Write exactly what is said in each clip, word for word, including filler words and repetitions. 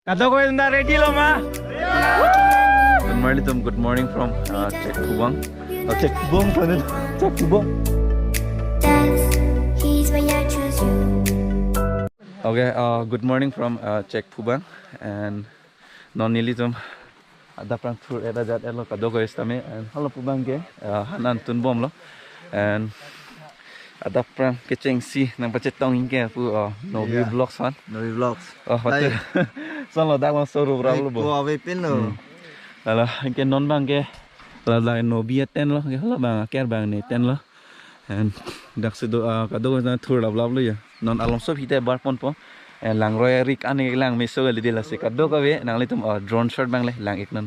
Kadokave ready lo ma? Good morning, good morning from uh, Chekphubang. Oh, Chekphubang, Chekphubang. Okay, uh, good morning from uh, Chekphubang, and non nelitum adap aphrang thur-et ajat-et lo kadokave sitame, and hala pu abang ke uh, han an tunbomlo, and adap aphrang kechengsi nangpachetong ingke pu uh, Novi Yeah. Vlogs han. Novi Vlogs. Oh, hotel. Lason lo dak bang soru bra Hai, lo bo. Ko ave pin lo. Hmm. Hala ingke non abang ke la la Novi a-tent lo, ke hala abang aker abang ne tent lo. And dak si do uh, kadokave thur laplap lo ya. Non along so hite bar ponpo. Eh, langroi rik ane lang meso kali de lasi kadokave nanglitum uh, drone shot abang le lang-ik non.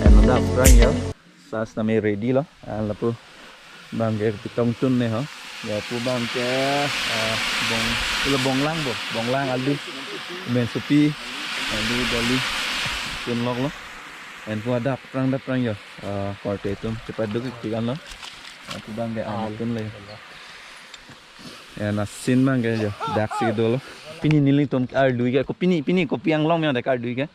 And adap aphrang ya, sas nami ready lo, and lapu abang ke pitong tun ne ho. Ya pu abang ke uh, bong, ilo bonglang bo, bonglang alu, mensopi, alu dali, tunlok lo. And pu adap aphrang adap aphrang ya, uh, korte atum chepaduk-ik an lo. Uh, pu abang ke an tun le. Ya, na scene abang ke ya, dak si dolo. Pini nelitum ardu ke, ko pini, pini kopi anglong me dak ardu ke?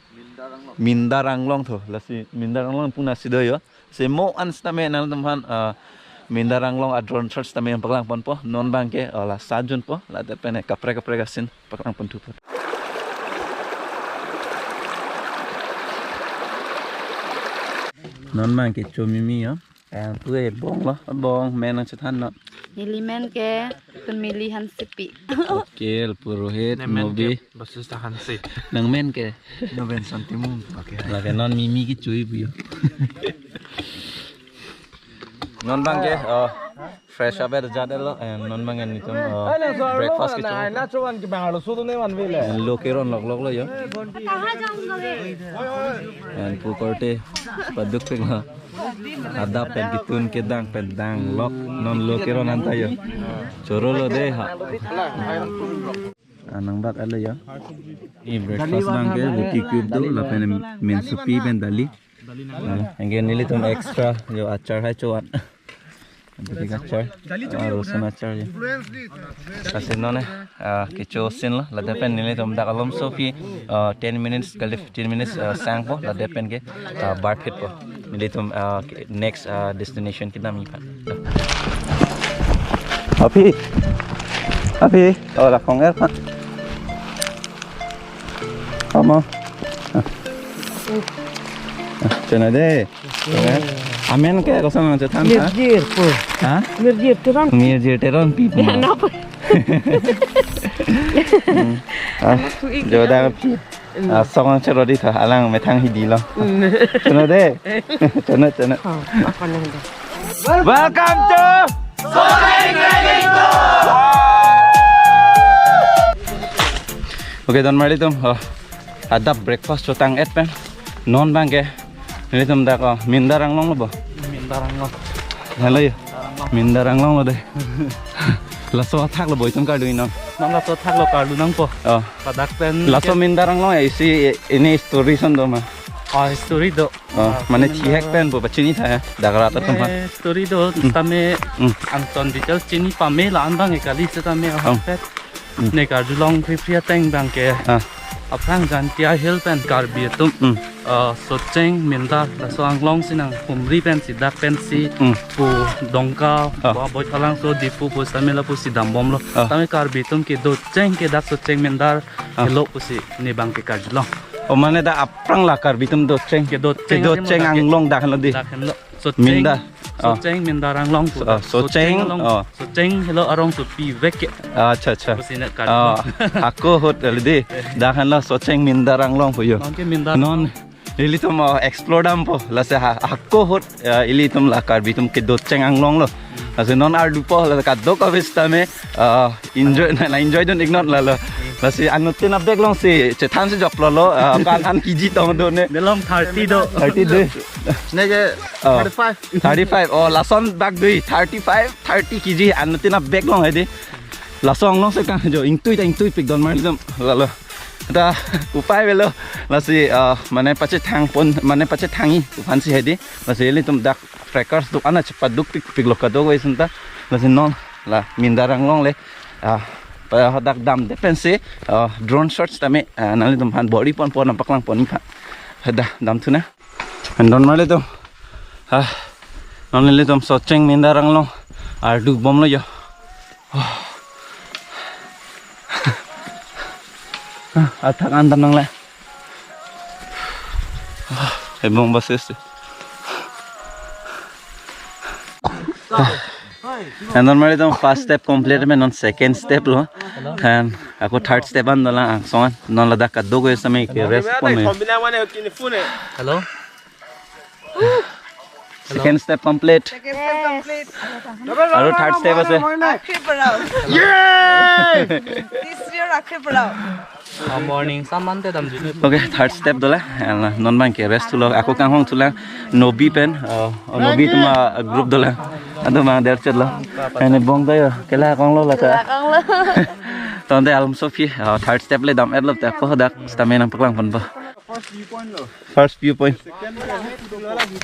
Mindar Anglong tho, lasi Mindar Anglong pu na si do yo. Si mo an sitame nangtum aphan uh, Mindar Anglong a-drone shot sitame paklang ponpo, non abang ke uh, la sa junpo, ladak pen kaprek kaprek a-scene paklang pon thupo. Non abang ke chomimi yo. Ang pu e bong lo, bong men nangchethan lo. Neli men ke Tumili Hansepi. Okay, lapu Rohit, Ne men Novi. Ke Basista Hanse. Nang men ke? Noven Santimung. Okay. Lake non mimi kechui pu yo. Non abang ke, oh, fresh up ajat lo, and non abang ke nelitum, oh, breakfast kecho. Na chuan ke bang lo sudu ne wan vile. And lo keron loklok lo yo. कहाँ जाऊंगा मैं? And pu korte paduk-ik lo. Adap pen ketun kedang pen danglok, non lo keron anta yo. Choro lo de ha. Ah, nangbak-et lo yo. Ni breakfast abang ke roti cube do, lapen mensopi pen dali. Ah, anke nelitum extra yo achar hai choat. Dali achar. Ah, rosun achar yo. Lasi non ne, ah, kecho scene lo, ladak pen nelitum dak alom so pi, ah, ten minutes kali fifteen minutes, ah, sangpo, ladak pen ke, ah, barphitpo. Nelitum, ah, next, ah, destination kedam iphan. Api. Api. Oh, la kong er pa. Ama. Ah. Ah, chena de. Amen ke koson nangchethan ta? Mirjir pu. Ha? Mirjir Teron. Mirjir Teronpi pu. Napa? Hmm. Ah, joda pi. Ah, song nangcherodi tha, alang methang hidi lo. Hmm. Chena de. Chena, chena. Oh, apa nang de? Welcome to Okay, don marli atum, oh, adap breakfast chotang-et pen. Non abang ke nelitum dak, oh, Mindar Anglong lo bo. Mindar Anglong. Hello yo. Mindar Anglong lo de. Laso athak lo bo itum kardu-ik non. Non laso athak lo kardu nangpo. Oh. Ladak pen Laso ke Mindar Anglong ya isi ini story ason do ma. Ah, story do. Oh, ah, mane thihek pen bo pachini tha, eh, dak rat atum aphan. Eh, story do, hmm, tame, hmm, angton detail chini pame la-an abang ke kali setame, oh, ahokpet. Hmm. Ne karjulong Phri Phri ateng abang ke. Ah. Aphrang Jaintia Hill pen Karbi atum. Hmm. Ah, Socheng, Mindar, laso anglong si nanghumri pensi dak pensi. Hmm. Pu Dongka, ah, Bo-, Boithalangso, Diphu pu setame lapusi dambomlo. Ah. Tame Karbi atum kedocheng ke dak Socheng, Mindar, ah, helo pusi ne abang ke karjulong. Oh, mane dak aphrang la Karbi atum docheng. Kedocheng, kedocheng adim dak ke, anglong dak henlo di. Dak henlo. Socheng, Mindar. Oh. Socheng, Mindar anglong pu. Oh, Socheng, Socheng anglong. Oh. Socheng helo arongsopi vek ke. Acha, acha. Pusi ne karjulong. Oh, ako ahut kali di. Dak henlo Socheng Mindar anglong pu yo. Non ke Mindar. Non, ilitum, oh, explore dampo. Lasi ha, ako ahut, eh, ilitum la Karbi atum kedocheng anglong lo. Lasi non ardupo, lasi kadokave setame, eh, enjoy, na, na enjoy dun-iknon lalo. Lasi anuttin abag alongsi chethansi joklo lo, eh, ko-an an kiji tong do-ne. Nelong thirty do. Thirty do. Neke, oh, thirty-five. Thirty-five. Oh, lason bak dui, thirty-five, thirty kiji anuttin abag along hedi. Laso anglong si kang jo, ingtui ta ingtuipik donmar atum lalo. Ta upai avelo. Lasi, eh, mane pachethangpon, mane pachethangji pu aphansi hedi. Lasi ilitum dak trekkers do-an ta chepadukpikpiklo kadokave ason ta. Lasi non la Mindar anglong le, ah, pa hadak damde pensi, ah, drone shot setame, ah, nanglitum aphan bor-iponpo, nangpaklangponji aphan. Hadak damthu nang. Donmar atum. Ah, non ilitum Socheng Mindar anglong ardubomlo yo. Oh. Ah, athak an damnang le. Ah, ebong basis. Ah. Donmar atum, first step complete pen non second step lo. Then ako third step an dolang angsong an. Non ladak kadokave setame ke rest pon. Hello? Second step complete. Second step complete. Aru third step ase. Akhri parao. Yay! Tisri akhri parao. Ah, morning saman te damjuni. Okay, third step dolang. Ala, non abang ke rest thulo. Ako kanghong thulang. Nobi pen, uh, oh, Nobi atum agroup dolang. Atum abang derchetlo. Ene bong ta yo. Kela konglo lata. Kela konglo. Tangte alomso aphi, uh, third step le dam-etlo ta ako dak setame nangpaklangponpo. First viewpoint lo. First viewpoint. Second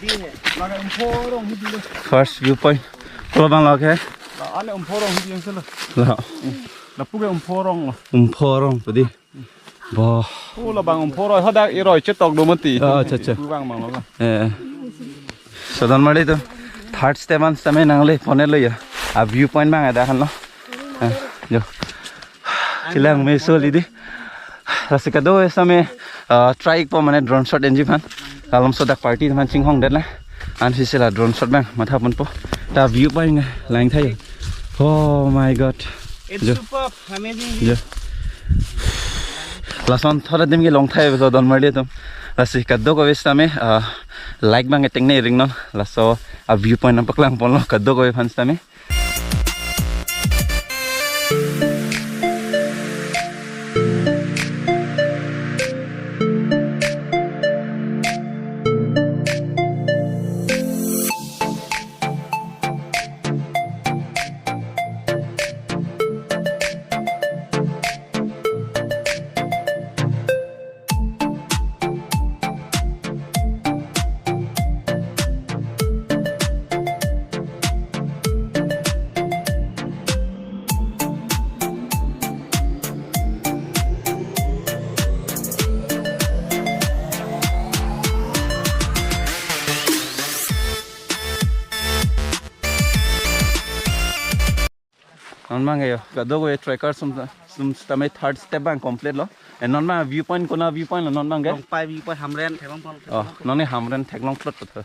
viewpoint. First viewpoint. Kolo abang lo ke? La, ane Umphorong hidi yang selo. La. Lapu ke Umphorong lo. Umphorong tadi. Bah. Oh, labang Umphorong. Hadak iroi chetok do mati. Oh, acha, acha. Pu abang abang lo. Eh. So donmar atum, third step an setame nangle ponelo ya. A viewpoint abang ada kan lo. Eh, jo. Kelang meso hedi. Lasi kadokave setame, ah, try-ikpo mane drone shot enji aphan. Alomso dak party aphan chinghongdetlo. Ansi si la drone shot abang mathaponpo. Ta viewpoint lang tha yo. Oh my God. It's jo. Superb, amazing view. Jo. Lason thora adim kelong tha yo so donmar atum. Lasi kadokave setame, ah, like abang tengne ringnon. Laso a viewpoint nangpaklangponlo kadokave aphan setame. Non abang yo, kadokave trekkers atum, atum setame third step abang complete lo. Eh, non abang viewpoint, kona viewpoint lo non abang ke? Longpai viewpoint Hamren theklongpon. Oh, non ne Hamren theklongplot lo.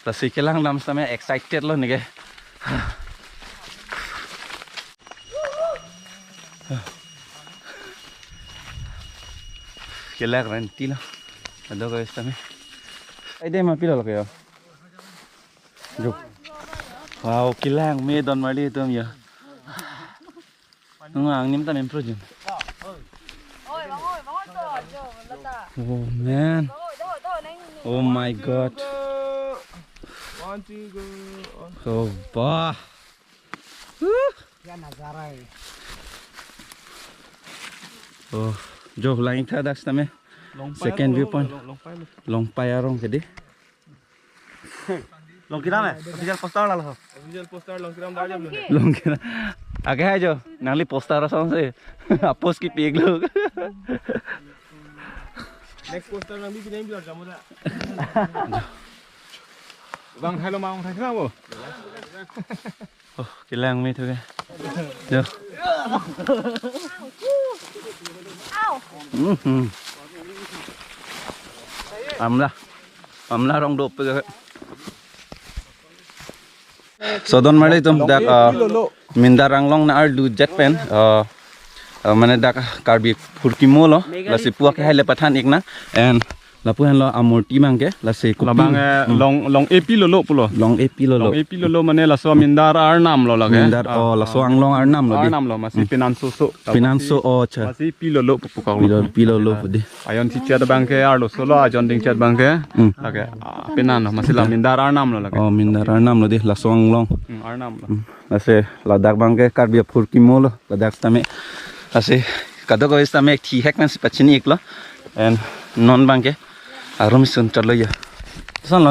Lasi kelang dam setame excited lo neke. Kelak renti lo. Kadokave setame. Ai de ma pilo lo ke yo. Jo. Wow, kelang me donmar atum ya. Nung angnim ta mempro jun. Oh man. Oh my God. Oh bah. Huh. Oh, jo lang-ik tha dak setame. Second viewpoint. Longpai arong ke dei. Longkiram eh? Official poster lalo. Official poster Longkiram Garden. Longkiram. Ake hai jo. Nangli poster asong si. Apos kipik lo. Next poster nangli pinang biar jamu da. Bang thai lo mang thai kena bo. Oh, kelang me thu ke. Jo. Hmm, hmm. Amla. Amla arong dopik ke. So donmarli itum dak, ah, Mindar Anglong nang-ardu jet pen, ah, ah, mane dak Karbi phurkimo lo, lasi pu ake hai le pathan ik nang, and lapu henlo amurti abang ke, lasi kopi. Labang, eh, hmm. Long, Long-epi Lolo pulo. Long-epi Lolo. Long-epi Lolo mane laso Mindar arnam lo lake. Mindar, ah, oh, laso Anglong arnam lo dei. Arnam lo, masi, hmm, pinansoso. Pinanso, oh, acha. Masi pi lolo pu pukak lo. Pi lo, pi lolo pu dei. Ajon chichat abang ke arloso lo, ajon dingchat abang ke. Hmm. Lake, ah, pinan lo, masi la Mindar arnam lo lake. Oh, Mindar arnam lo dei, laso Anglong. Hmm, arnam lo. Hmm. Lasi ladak abang ke Karbi aphurkimo lo, ladak tame. Lasi kadokave tame thihek nangsi pachini ik lo. And non abang ke arum sun chot lo ya. Son lo.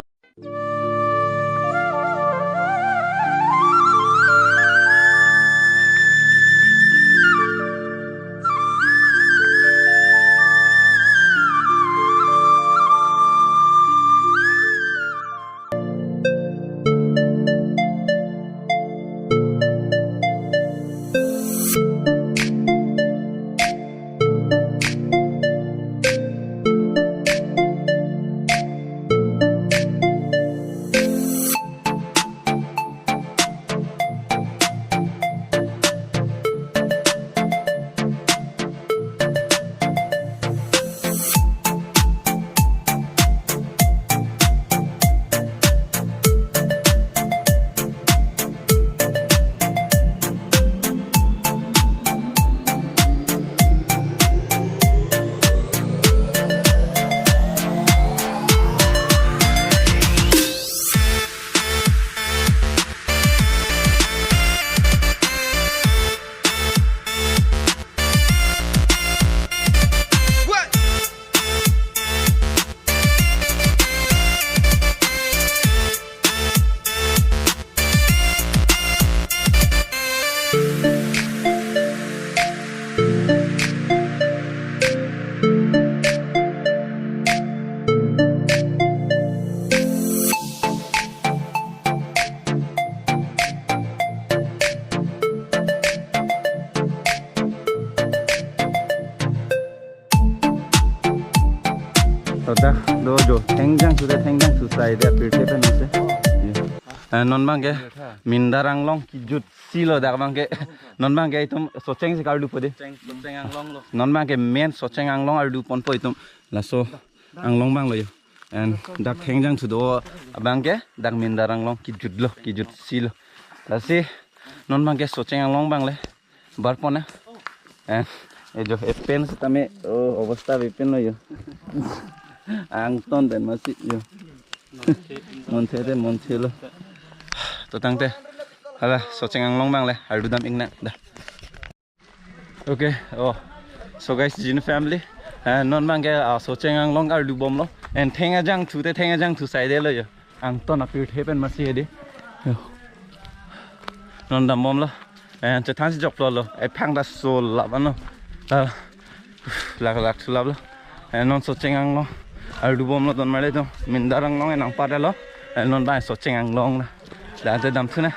Ladak do jo, thengjang thu de, thengjang thu sai de, pirthe pen ase. Eh, non abang ke Mindar Anglong kejut si lo dak abang ke. Non abang ke itum Socheng si kardu po dei. Socheng, Socheng Anglong lo. Non abang ke main Socheng Anglong ardu ponpo itum. Laso Anglong abang lo jo. And dak thengjang thu do abang ke, dak Mindar Anglong kejut lo, kejut si lo. Lasi non abang ke Socheng Anglong abang le bar pon na. Eh, eh jo, eh, pen sitame, oh, obostha bepin lo jo. Angton pen masi jo. Monthe te, monthe lo. To tangte. Hala, Socheng Anglong abang le, ardu dam ik nang da. Okay, oh. So guys, Jin family. Eh, non abang ke, ah, Socheng Anglong ardu bom lo. And theng ajang thu te, theng ajang thu sai de lo jo. Angton apirthe pen masi dei. Yo. Non dam bom lo. Eh, chethan si jok lo lo. Eh, phang ta so lap ano. Ah, lak lak thu lap lo. Eh, non Socheng Anglong ardu bom lo donmarli itum. Mindar Anglong enang pat lo. Eh, non abang Socheng Anglong na. Dak te dam thu na.